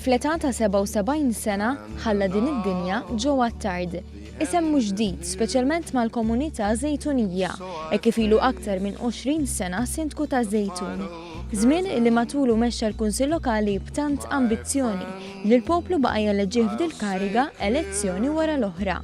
Fl-età ta' 77 sena ħalla din id-dinja Joe Attard. Isem mhux ġdid, speċjalment mal-komunità Żejtunija, hekk kif ilu aktar minn 20 sena Sindku taż-Żejtun. Żmien li matulu mexxa l-Kunsill Lokali b'tant ambizzjoni li l-poplu baqa' jeleġġih f'dil-kariga elezzjoni wara l-oħra.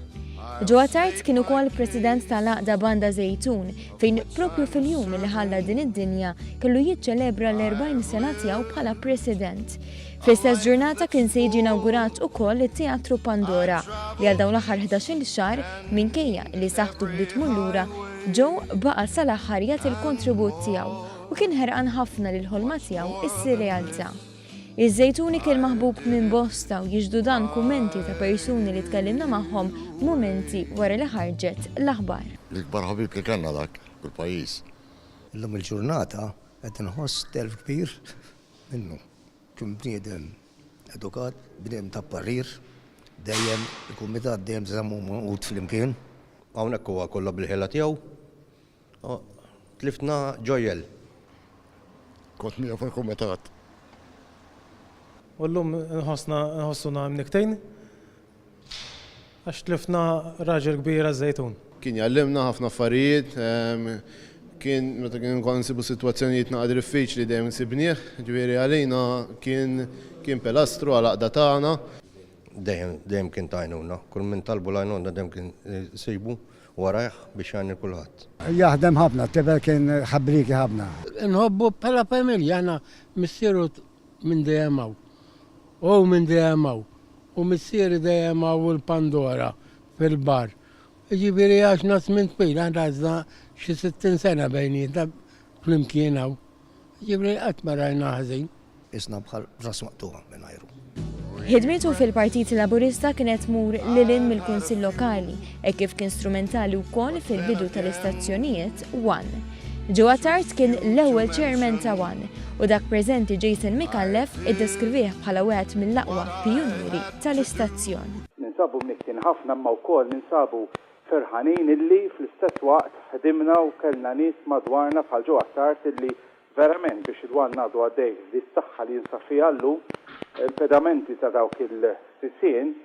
Joe Attard kien ukoll President tal-Għaqda Banda Żejtun fejn proprju fil-jum li ħalla din id-dinja kellu jiċċelebra l-40 sena tiegħu bħala President. Fl-istess ġurnata kien se jiġi inawgurat ukoll it-Teatru Pandora li għal dawn l-aħħar 11-il xahar minkejja li saħħtu bdiet tmur lura, Joe baqa' sal-aħħar jagħti l-kontribut tiegħu u kien ħerqan ħafna li l-ħolma tiegħu issir realtà. Iż-Żejtuni kien maħbub minn bosta u jixhdu dan kummenti ta' persuni li tkellimna magħhom mumenti wara li ħarġet l-aħbar. L-ikbar ħabib li kellna dak fil-pajjiż. Illum il-ġurnata qed inħoss telf kbir minnu. Kien bniedem edukat, bniedem ta' parir, dejjem il-kumitat dejjem żammu magħqud flimkien. Hawnhekk huwa kollha bil-ħila tiegħu. Tliftna ġojjel. Kont miegħu fil-kumitat. U llum nħossna nħossuna mnikktin għax tlifna raġel kbir għaż-Żejtun. Kien jgħallimna ħafna affarijiet, kien meta kien konna nsibu sitwazzjonijiet naqra diffiċli dejjem insibnieh, ġifieri għalina kien kien pilastru għal-għaqda tagħna. Dejjem dejjem kien ta' għajnuna, kull min talbu l-għajnuna dejjem kien isibu warajh biex jgħin lil kulħadd. Jaħdem ħafna, t-tifel kien ħabrieki ħafna. Inħobbu bħala familja, aħna missieru minn dejjem hawn. Hu minn dejjem hawn. U missieri dejjem hawn il-Pandora fil-bar. Jiġifieri għaxna żmien twil, aħna għażna xi 60 sena bejnietna flimkien hawn. Jiġifieri qatt ma rajna ħażin. Qisna bħal ras maqtugħa mingħajru. Ħidmietu fil-Partit Laburista kienet tmur lil hinn mill-Kunsill Lokali, hekk kif kien strumentali wkoll fil-bidu tal-istazzjonijiet One. Joe Attard kien l-ewwel chairman ta' One u dak preżenti Jason Micallef iddeskrivih bħala wieħed mill-aqwa pijunieri tal-istazzjon. Ninsabu mnikktin ħafna imma wkoll ninsabu ferħanin illi fl-istess waqt ħdimna u kellna nies madwarna bħal Joe Attard illi Verament biex il-One għadu għaddej bis-saħħa li jinsab fiha llum, il-pedamenti ta' dawk il-sisien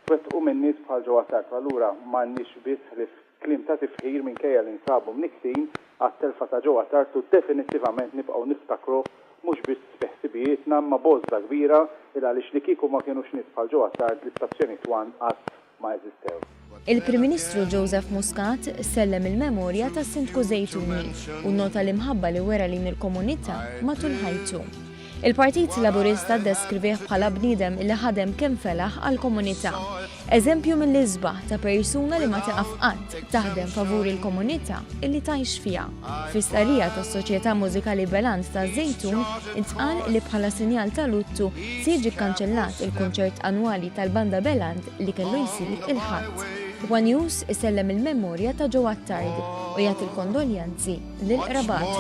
twettqu minn nies bħal Joe Attard u allura m'għandniex biss ħlief kliem ta' tifħir minkejja li nsabu mnikktin għat-telfa ta' Joe Attard u definittivament nibqgħu niftakruh mhux biss fi ħsibijietna imma b'għożża kbira il għaliex li kieku ma kinux nies bħal Joe Attard l-istazzjonijiet One qatt ma eżistew. Il-Prim Ministru Joseph Muscat sellem il-memorja tas-Sindku Żejtuni u nnota l-imħabba li wera lejn il-komunità matul ħajtu. Il-Partit Laburista ddeskrivih bħala bniedem li ħadem kemm felaħ għall-komunità. Eżempju mill-isbaħ ta' persuna li ma tieqaf qatt taħdem favur il-komunità li tgħix fiha. Fi stqarrija tas-Soċjetà Mużikali Beland taż-Żejtun intqal li bħala sinjal ta' luttu se jiġi kkanċellat il-kunċert annwali tal-Banda Beland li kellu jsir il-Ħadd. One News isellem il-memorja ta' Joe Attard u jagħti l-kondoljanzi lil qrabatu.